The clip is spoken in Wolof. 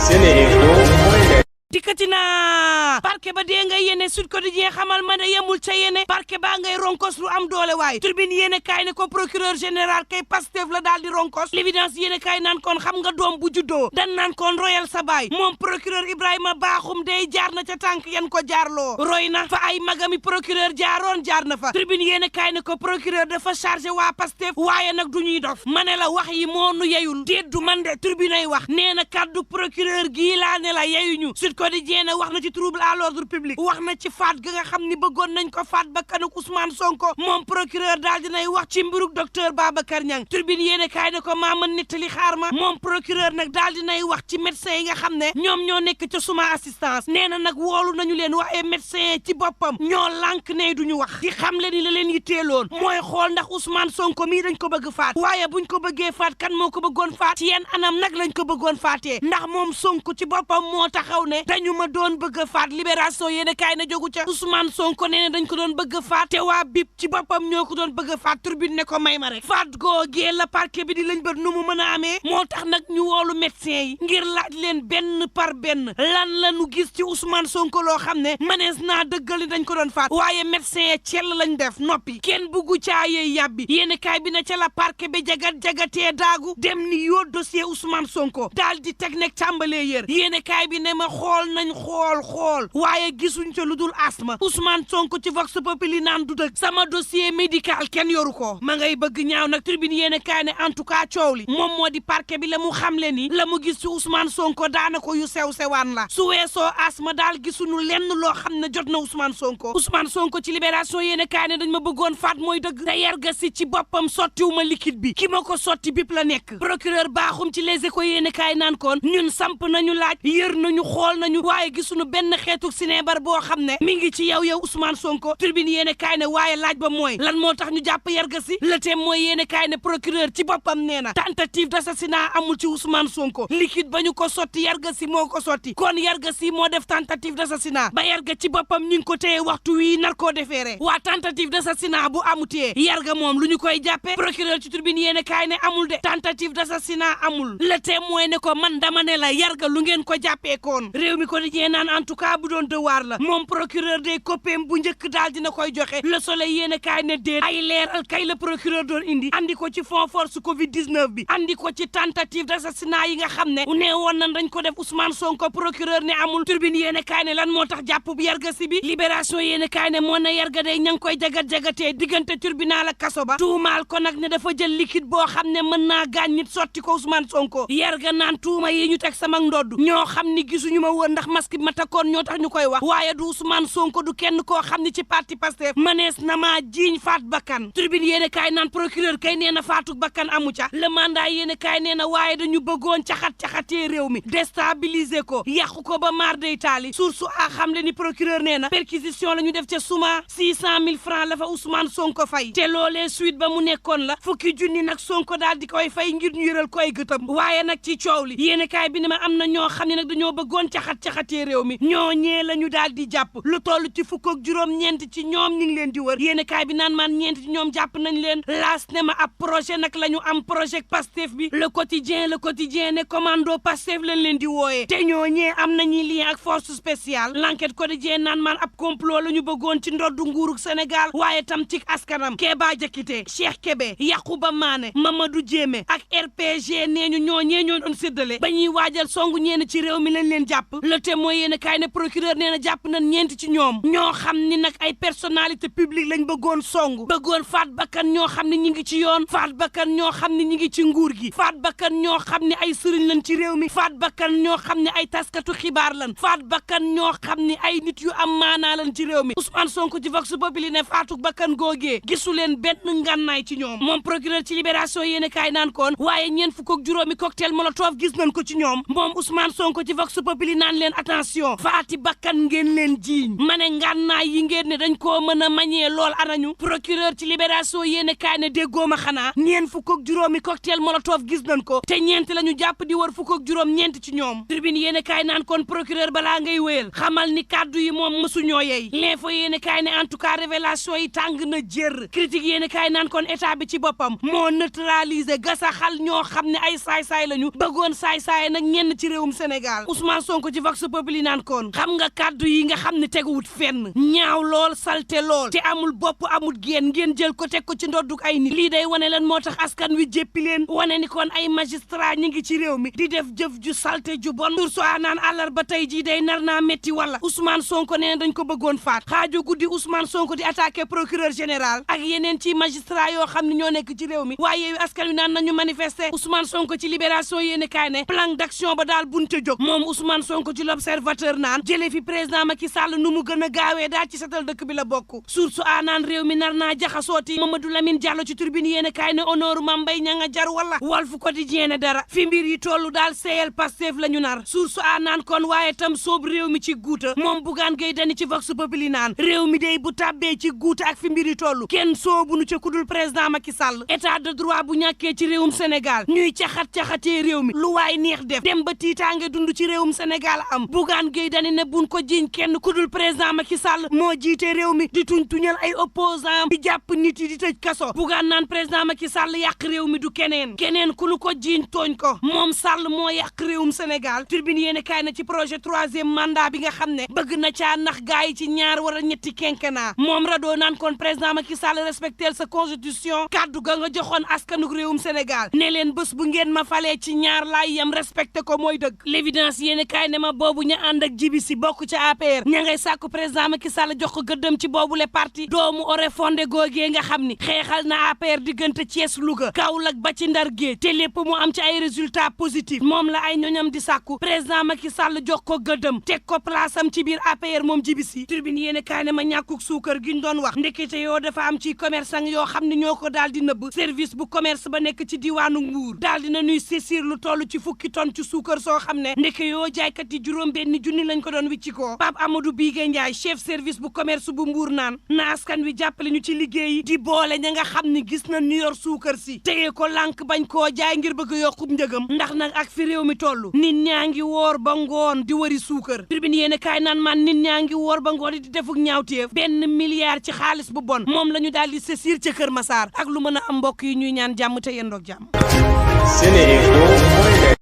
Seneinfo.net. dikkati naa parquet ba dee ngay yéene Sud Quotidien xamal ma ne yemul ca yéene parquet baa ngay ronkos lu am doole waay Tribune yéene kaay ne ko procureur général kay Pastef la daal di ronkos L'Évidence yéene kaay naan kon xam nga doom bu juddoo dan naan kon royal sa baay moom procureur Ibrahima Bakhoum day jaar na ca tànk yan ko jaarloo roy na fa ay magami procureur jaar na fa Tribune yéene kaay ne ko procureur dafa chargé waa Pastef waaye nag du ñuy dof ma ne la wax yi moo nu yeyul déet du man de Tribune ay wax nee na kaddu procureur gii laa ne la yeyuñu Quotidien wax na ci trouble à l'ordre public wax na ci faat ga nga xam ni bëggoon nañ ko faat ba kanuk Ousmane Sonko moom procureur daal dinay wax ci mbiruk docteur Babacar Niang Tribune yéene kaay ne ko maa mën nettali xaar ma moom procureur nag daal dinay wax ci médecin yi nga xam ne ñoom ñoo nekk ca suma assistance nee na nag woolu nañu leen waaye médecin ci boppam ñoo lànk ne duñu wax di xam le ni la leen yitteeloon mooy xool ndax Ousmane Sonko mii dañ ko bëgg faat waaye buñ ko bëggee faat kan moo ko bëggoon faat ci yenn anam nag lañ ko bëggoon faatee ndax moom Sonko ci boppam moo taxaw ne dañu ma doon bëgg a faat libération yéen a kaay na jógu ca Ousmane Sonko nee na dañ ko doon bëgg a faat te waa BIP ci boppam ñoo ko doon bëgg a faat Tribune ne ko may ma rek faat googee la parquet bi di lañ bët nu mu mën a amee moo tax nag ñu woolu médecin yi ngir laaj leen benn par benn lan la ñu gis ci Ousmane Sonko loo xam ne mënees naa dëggal ni dañ ko doon faat waaye médecin ya cell lañ def noppi kenn buggu caayee yàbbi yéen a kaay bi na ca la parquet bi jagatee daagu dem ni yoo dossier Ousmane Sonko daal di teg nekk tàmbalee yër yéen a kaay bi ne ma xool nañ xool waaye gisuñ ca lu dul asma Ousmane Sonko ci Vox Populi naan du dëgg sama dossier médical kenn yoru ko ma ngay bëgg ñaaw nag Tribune yéene kaay ne en tout cas coow li moom moo di parquet bi la mu xamle ni la mu gis ci Ousmane Sonko daana ko yu sew-sewaan la su weesoo asma daal gisuñu lenn loo xam ne jot na Ousmane Sonko ci Libération yéene kaay ne dañ ma bëggoon faat mooy dëgg te yarga si ci boppam sottiwu ma liquide bi ki ma ko sotti bip la nekk procureur Bakhoum ci Les Échos yéene kaay naan koon ñun samp nañu laaj yër nañu xool nañu waaye gisuñu benn xeetu sinébar boo xam ne mi ngi ci yow Ousmane Sonko Tribune yéene kaay ne waaye laaj ba mooy lan moo tax ñu jàpp yarga si Le Témoin mooy yéene kaay ne procureur ci boppam nee na tentative d'assassinat amul ci Ousmane Sonko liquide ba ñu ko sotti yarga si moo ko sotti kon yarga si moo def tentative d'assassinat ba yarga ci boppam ñu ngi ko téye waxtu wii nar koo defeere waa tentative d'assassinat bu amutee yarga moom lu ñu koy jàppee procureur ci Tribune yéene kaay ne amul de tentative d'assassinat amul Le Témoin ne ko man dama ne la yarga lu ngeen ko jàppee koon réew mi ko di naan en tout cas bu doon devoir la moom procureur des coppéem bu njëkk daal dina koy joxe Le Soleil yéene kaay ne déet ay leeral kay la procureur doon indi andi ko ci fond force Covid 19 bi andi ko ci tentative d'assassinat yi nga xam ne nee woon nañ dañ ko def Ousmane Sonko procureur ne amul Tribune yéene kaay ne lan moo tax jàpp bu yarga si bi Libération yéene kaay ne moo ne yarga day ña ngi koy jagatee diggante tribunal ak kaso ba tuumaal ko nag ne dafa jël liquide boo xam ne mën naa gaañ nit sotti ko Ousmane Sonko yarga naan tuuma yi ñu teg sama ndodd ñoo xam ni gisuñu ma woon ndax masque bi ma takkoon ñoo tax ñu koy wax waaye du Ousmane Sonko du kenn koo xam ni ci parti Pastef mënees na maa jiiñ faat bakkan Tribune yéene kaay naan procureur kay nee na faatu bakkan amu ca Le Mandat yéene kaay nee na waaye dañu bëggoon caxatee réew mi déstabiliser ko yàqu ko ba maar day taali source a xam le ni procureur nee na perquisition la ñu def ca suma 600 000 francs la fa Ousmane Sonko fay te loolee suite ba mu nekkoon la fukki junni nag Sonko daal di koy fay ngir ñu yëral koy gëtam waaye nag ci coow li yéene kaay bi ne ma am na ñoo xam ne nag dañoo bëggoon caxatee réew mi ñooñee la ñu daal di jàpp lu toll ci fukk ak juróom ñeent ci ñoom ñu ngi leen di wër yéene kaay bi naan maan ñeent ci ñoom jàpp nañ leen laas ne ma ab projet nag la ñu am projet Pastef bi le quotidien ne commando Pastef lañ leen di wooyee te ñooñee am nañuy lien ak force spéciale l'enquête quotidien naan maan ab complot la ñu bëggoon ci ndoddu nguurug Sénégal waaye tam ci askanam Kéba Diakité Cheikh Kébé Yacouba Mané Mamadou Diémé ak RPG nee ñu ñooñee ñoo doon séddale ba ñuy waajal songu ñeen ci réew mi lañ leen jàpp Le Témoin yéen kaay ne procureur nee na jàpp nañ ñeent ci ñoom ñoo xam ni nag ay personnalité publique lañ bëggoon songu bëggoon faat bakkan ñoo xam ne ñi ngi ci yoon faat bakkan ñoo xam ne ñi ngi ci nguur gi faat bakkan ñoo xam ne ay sëriñ lañ ci réew mi faat bakkan ñoo xam ne ay taskatu xibaar lañ faat bakkan ñoo xam ne ay nit yu am maanaa lañ ci réew mi Ousmane Sonko ci Vox Populi ne faatu bakkan googee gisu leen benn ngànnaay ci ñoom moom procureur ci Libération yéen kaay naan koon waaye ñeent fukk ak juróomi cocktail molotov gis nañ ko ci ñoom moom Ousmane Sonko ci Vox Populi naan leen attention faati bakkan ngeen leen jiiñ ma ne ngànnaay yi ngeen ne dañ koo mën a mañee lool anañu procureur ci libération yéene kaay ne déggoo ma xanaa ñeent fukk ak juróomi cocktail molotov gis nañ ko te ñeent la ñu jàpp di war fukk ak juróom ñeent ci ñoom tribune yéene kaay naan kon procureur balaa ngay wéyal xamal ni kàddu yi moom mësu ñoo yey l'info yéene kaay ne en tout cas révélation yi tàng na jër critique yéene kaay naan kon état bi ci boppam moo neutraliser gasaxal ñoo xam ne ay saay-saay lañu bëggoon saay-saay nag ñenn ci réewum Sénégal Ousmane Sonko ci Vox Populi naan kon xam nga kàddu yi nga xam ne teguwut fenn ñaaw lool salte lool te amul bopp amul génn ngeen jël ko teg ko ci ndodduk ay nit lii day wane lan moo tax askan wi jéppi leen wane ni kon ay magistrat ñi ngi ci réew mi di def jëf ju salte ju bon turso a naan àllarba tey jii day nar naa métti wala Ousmane Sonko nee dañ ko bëggoon faat xaaju guddi Ousmane Sonko di attaqué procureur général ak yeneen ci magistrat yoo xam ne ñoo nekk ci réew mi waaye yu askan wi naan nañu manifester Ousmane Sonko ci libération yéene kaay ne plan d'action ba daal bunte jóg moom Ousmane Sonko ci l'observateur naan jële fi président Macky Sall nu mu gën a gaawee daal ci setal dëkk bi la bokk source a naan réew mi nar naa jaxasooti Mamadou Lamine Diallo ci tribune yéene kaay ne honneur Mame Mbaye Niang a jar wala Walf Quotidien ne dara fi mbir yi tollu daal seeyal Pastef la ñu nar source a naan kon waaye tam soob réew mi ci guuta moom Bougane Gueye Dany ci Vox Populi naan réew mi day bu tàbbee ci guuta ak fi mbir yi tollu kenn soobu nu ca kudul président Macky Sall état de droit bu ñàkkee ci réewum Sénégal ñuy caxat-caxatee réew mi lu waay neex def dem ba tiitaange dund ci réewum Sénégal am Bougane Gueye Dany ne buñ ko jiiñ kenn kudul président Macky Sall moo jiite réew mi di tuñal ay opposant di jàpp nit yi di tëj kaso Bougane naan président Macky Sall yàq réew mi du keneen ku nu ko jiiñ tooñ ko moom Sall moo yàq réewum Sénégal Tribune yéene kaay na ci projet troisième mandat bi nga xam ne bëgg na caa nax gaay yi ci ñaar wala ñetti quinquennat moom radoo naan kon président Macky Sall respectel sa constitution kaddu ga nga joxoon askanug réewum Sénégal ne leen bés bu ngeen ma falee ci ñaar laay yam respecté ko mooy dëgg l'évidence yéene kaay ne ma boobu ña ànd ak jibi si bokk ca APR ña ngay sàkku président Macky Sall jox ko gëddëm ci boobu le parti doomu ore fondé googee nga xam ni xeexal na APR diggante Thiès Louga Kaolack ba ci Ndar Géej te lépp mu am ci ay résultats positifs moom la ay ñoñam di sàkku président Macky Sall jox ko gëddëm teg ko place am ci biir APR moom jibi si tribune yéene kaay ne ma ñàkkuk suukar gi ñu doon wax ndekete yoo dafa am ci commerçant yoo xam ne ñoo ko daal di nëbb service bu commerce ba nekk ci diwaanu Mbuur daal dina nuy saisir lu toll ci fukki tonne ci suukar soo xam ne ndeke yoo jaaykat yi juróom benn junni lañ ko doon wicci ko Pape Amadou Bigué Ndiaye chef service bu commerce bu Mbuur naan na askan wi jàppale ñu ci liggéey di boole ña nga xam ne gis na ñu yor suukar si téye ko lànk bañ koo jaay ngir bëgg yokkub njëgam ndax nag ak fi réew mi toll nit ñaa ngi woor ba ngoon di wëri suukar tribune yéene kaay naan man nit ñaa ngi woor ba ngoon di defuk ñaawteef 1 milliard ci xaalis bu bon moom la ñu daal di saisir ca Kër Massar ak lu mën a am mbokk yi ñuy ñaan jàmm te yendoog jàmm.